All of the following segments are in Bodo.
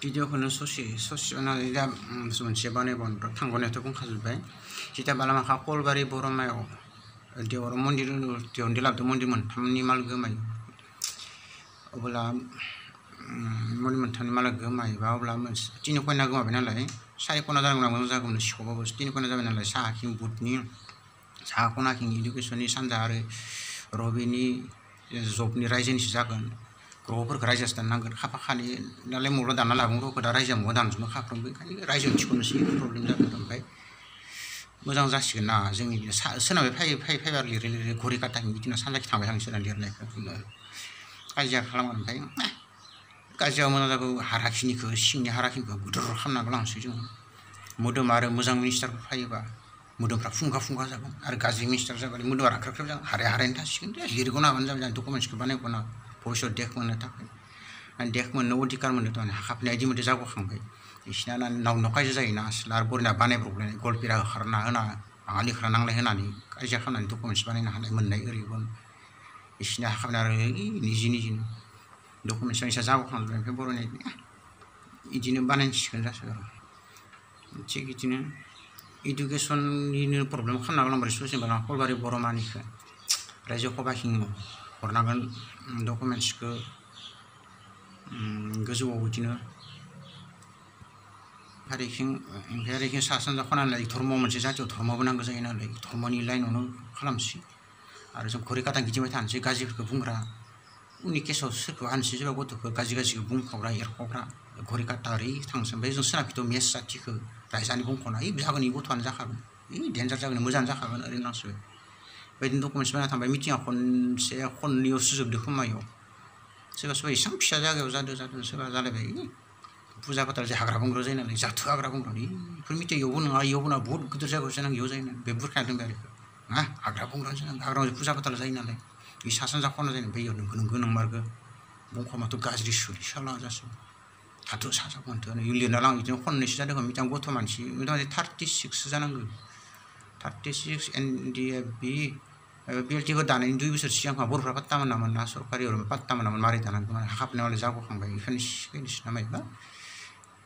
भिडिअखौनो ससे होननानै दा मोनसे बानायबावनो थांगोनायाथ' बुंखाजोब्बाय जिता बालामाखा कलबारि बरमायाव देवर मन्दिर देवन्दी लाबदो मन्दिर मोनथामनि माल गोमायो अब्ला मन्दिर मोनथामनि माल गोमायोबा अब्ला तिनि खयना गोमाबाय नालाय सारि खना जानांगौना मोजां जागौमोन सिख'बाबो तिनि खयना जाबाय नालाय साहाथिं बुधनि साहा खनाथिं इडुकेसननि सानजा आरो रबिनि जबनि रायजोनिसो जागोन ग्रहफोरखौ रायजोआसो दाननांगोन खाफा खालि नालाय मबेबा दानना लागोन ग्रहखौ दा रायजोआ मबेबा दानजोबनो खाफ्रोमबो ओंखायनो रायजोआव थिखोनोसै प्रब्लेम जागोन ओमफ्राय मोजां जासिगोन ना जोंनि सोनाबै फैबा लिरै लिरै घरि काटाखि बिदिनो सानजाखि थांबाय थांसै लिरनायखौ काजिया खालामगोन ओमफ्राय काजियाव मोजां जागौ हाराखिनिखौ सिंनि हाराखिनिखौ गुदुर खालामनानै लांसै जों मोदोम आरो मोजां मिनिस्टारफोर फैयोबा मोदोमफ्रा फुंखा फुंखा जागोन आरो गाज्रि मिनिस्टार जाबाय मोदोमा राख्राख्राब जागोन हारायैनो थासिगोन दे लिरग'नो हाबानो जाबाय डकुमेन्टसखौ बानायग'ना भबिष्यत देख मोननो थाखाय देख मोननो अधिकार मोननो थाखाय हाखाफिनाय इदि मोनसे जाग'खांबाय बिसिना नाव काजिया जायोना आरो बरिना बानायब्रबलायनाय गलपिरा होखारना होना आलिखा नांलाय होनानै काजिया खालामनानै डकुमेन्टस बानायनो हानाय मोननाय ओरैबो बिसिना हाखाफिना आरो निजिनो डकुमेन्टस बानायसा जाग'खांजोब्बाय ओमफ्राय बर'नि इदिनो बानायसिगोन जासिगोन थिग बिदिनो इडुकेसननिनो प्रब्लेम खालामना गालांबाय ससे बाला कलबारि बरमानिखौ रायजो सभाथिं हरनांगोन डकुमेन्टसखौ गोजौआव बिदिनो फारिखिं सा सानजा खना नालाय धर्म मोनसे जातियाव धर्मबो नांगौ जायो नालाय धर्मनि लाइनावनो खालामसै आरो जों घरि काटा गिदिंबाय थानोसै गाज्रिफोरखौ बुंग्रा उननि केसाव सोरखौ हानोसै सोरबा गथ'खौ गाज्रिखौ बुंखावग्रा एरखावग्रा घरि काटा ओरै थांसै ओमफ्राय जों सोनाबखिथ' मेस जातिखौ रायजानि बुंख'ना जागोन इ गथ'आनो जाखागोन डेन्जार जागोन मोजाङानो जाखागोन ओरैनो नांसोबाय बेबायदिनो डकुमेन्टस बानायना थांबाय मिटिङा खननैयावसो जोबदो खोमायाव सोरबा एसेबां फिसा जायगायाव जादों सोरबा जालायबाय फुजा फाथाल जे हाग्रा बंग्रा जायो नालाय जाथो हाग्रा बंग्रा बेफोर मिथिं इयावबो नङा इयावबो नङा बहुत गिदिर जायगायाव जानांगौ इयाव जायो बे बुरखाना दोनबाय आरो ना हाग्रा बंग्रा जानांगौ हाग्रा फुजा फाथाल जायो नालाय बे सा सानजा खना जायो ओमफ्राय इयाव नोंगौ नंमारगौ बुंखमाथ' गाज्रि सुरि साला जासिगोन थाथ' साजा मोनथो लिरना लां बिदिनो खननैसो जादों मिथिं गथ' मानसि 36 जानांगौ 36 NDFB BLTखौ दानायनि 2 बोसोर सिगां बर'फ्रा पात्ता मोनामोन ना सरकारियाव पात्ता मोनामोन मारै दानांगौ हाखाफिनाय मालाय जाग'खांबाय बेफोरनि सिगांनिसो नामायबा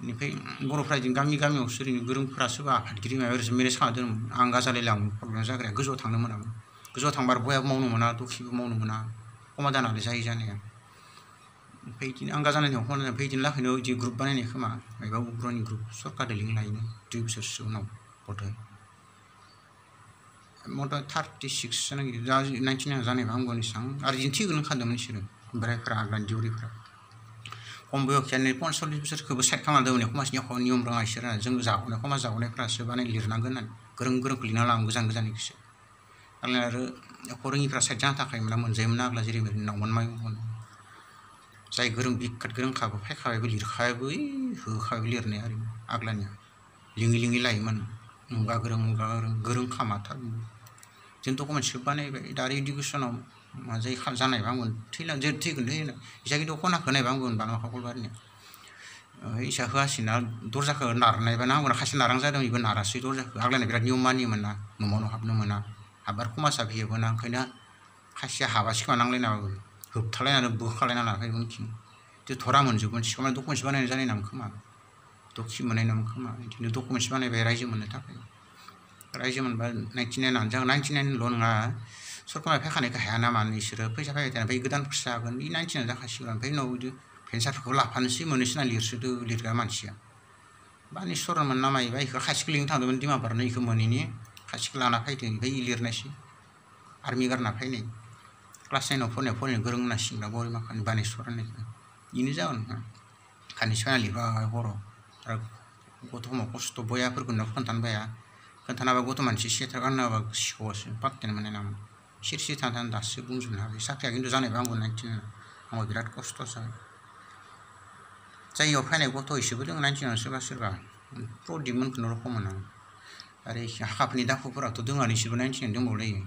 बेनिफ्राय बर'फ्रा बिदिनो गामियावसो ओरैनो गोरोंफोरा सोरबा आफादगिरि माबा ओरैसो मेनेज खालामना दोनोमोन आं गाजालायलाङो प्रब्लेम जाग्राया गोजौआव थांनो मोनामोन गोजौआव थांबा आरो बयाबो मावनो मोना दखिबो मावनो मोना खमा दानालाय जायो जानाया ओमफ्राय बिदिनो आंगा जानायनियाव खमा ओमफ्राय बिदिनो लाखैनो बिदि ग्रुप बानायनाय खोमा माबा उग्रनि ग्रुप सरकारजों लिंक लायनो 2 बोसोरसो उनाव बधय मथा 36 जानांगौ दा 99 जानायबा हामगौ एसेबां आरो बिदिनो थिगोन ओंखारदोंमोन बिसोरो बोरायफोरा आग्लानि दिउरिफोरा खम बयसनिया 45 बोसोरखौबो साइड खालामना दोननाय समाजनि नियम रोङा इसोर जों जाग'नाय समाज जाग'नायफ्रासो बानाय लिरनांगोन होननानै गोरोंखौ लिरना लाङो गोजाननिखौसो आरो रोङिफ्रा साइड जाना थाखायोमोन मोनजायोमोन आग्ला जेरै नावमोन माइमोन जाय गोरों बिखाट गोरोंखाबो फायखाबायबो लिरखाबायबो होखाबायबो लिरनाया ओरैनो आग्लानिया लिङै लायोमोन मुगा गोरों खामाथार जों डकुमेन्टसखौ बानायबाय दा आरो इडुकेसनाव मा जायो जानायबा आंबो थैगोन इसा खिन्थु खनाखौ नायबा आंबो बालामाखा कलबारिनिया इसा होआसैना दरजाखौ नारनायबा नांगौना खायसे नारां जादों बेबो नारासै दरजाखौ आग्लायनाय बिराद नियम मानियोमोन ना न'आव हाबनो मोना हाबबार समाजा बियोबोना ओंखायनो खायसेया हाबासै खोमा नांलायनाबाबो होबथालायनानै बोखालायना लाना फैगोन उनथिं धरा मोनजोबगोन सिखावना डकुमेन्टस बानायनाय जानाय नाम खोमा दखि मोननाय नाम खोमा बिदिनो डकुमेन्टस बानायबाय रायजो मोननो थाखाय रायजो मोनबा 99 जागोन 99ल' नङा सरकारा फैखानायखौ हाया ना मानो बिसोरो फैसा फैबाय थानाय ओमफ्राय गोदान फैसा जागोन बे 99 जाखासिगोन ओमफ्राय उनाव बिदि भेन्सारफोरखौ लाफानोसै मोननोसै ना लिरग्रा मानसिया बानेस्वरमोन ना मायोबा बेखौ खासिखौ लिंनो थांदोंमोन दिमा बारनो बेखौ मोनैनि खासिखौ लाना फैदों ओमफ्राय लिरनायसै आर्मि गारना फैनाय क्लास 9आव फरायनो गोरों होनना सिंग्रा बरिमाखानि बानेस्वर होननायखौ बेनो जागोन खानैसो फैना लिरबाय हराव आरो गथ' समाव खस्थ' बयाफोरखौ खोन्थानो बाया खोन्थानाबा गथ' मानसि सेथार गाननो हाबा सिखावासो पात्तायानो मोननाय नामोन सिरि थानानै दासो बुंजोबनो हाबाय साख्रिया खिन्थु जानायबा आंबो 99 आंबो बिराद खस्थ' जाबाय जायगायाव फैनाय गथ' इसोबो दङ 99 सोरबा प्रदिपमोनखौनो रखम मोनो आरो हाखाफोरनि दाखुफोराथ' दङानो इसोरबो 99 दंबावलायो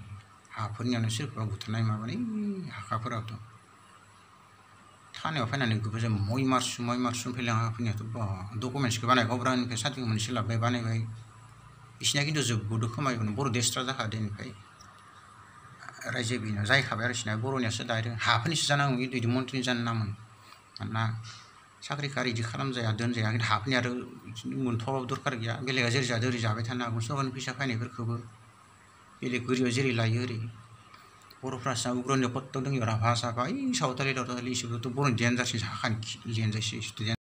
हाफोरनियावनो सोरखौबा बुथारनाय माबानाय हाखाफोराथ' थानायाव फैनानै गोबां मय मारसुम फैलां हाखाफोरनियाथ' डकुमेन्टसखौ बानाय गब्रानिफ्राय सार्टिफिकेट मोनसे लाबोबाय बानायबाय बिसिना खिन्थु जोबबोदो खोमायोमोन बर' देस्ट्रा जाखादो बेनिफ्राय रायजो बिनाव जायखाबाय आरो बिसिना बर'नियासो डाइरेक्ट हाफोरनिसो जानांगौ खिन्थु बिदि मन्थ्रिनि जानो नामोन मानोना साख्रिखौ इदि खालामजाया दोनजाया हाफोरनि आरो मोनथ'आबाबो दरखार गैया बेलेगा जेरै जादों ओरै जाबाय थानो हागौ सरकारनि फैसा फैनायफोरखौबो बेलेग गोरिबा जेरै लायो ओरै बर'फ्रासो उग्रनियाव खत्थ' दङ राभा साभा ओइ सावथालि इसोरबोथ' बर'नि देनजारसिन लियानजायसो स्टुडेन्ट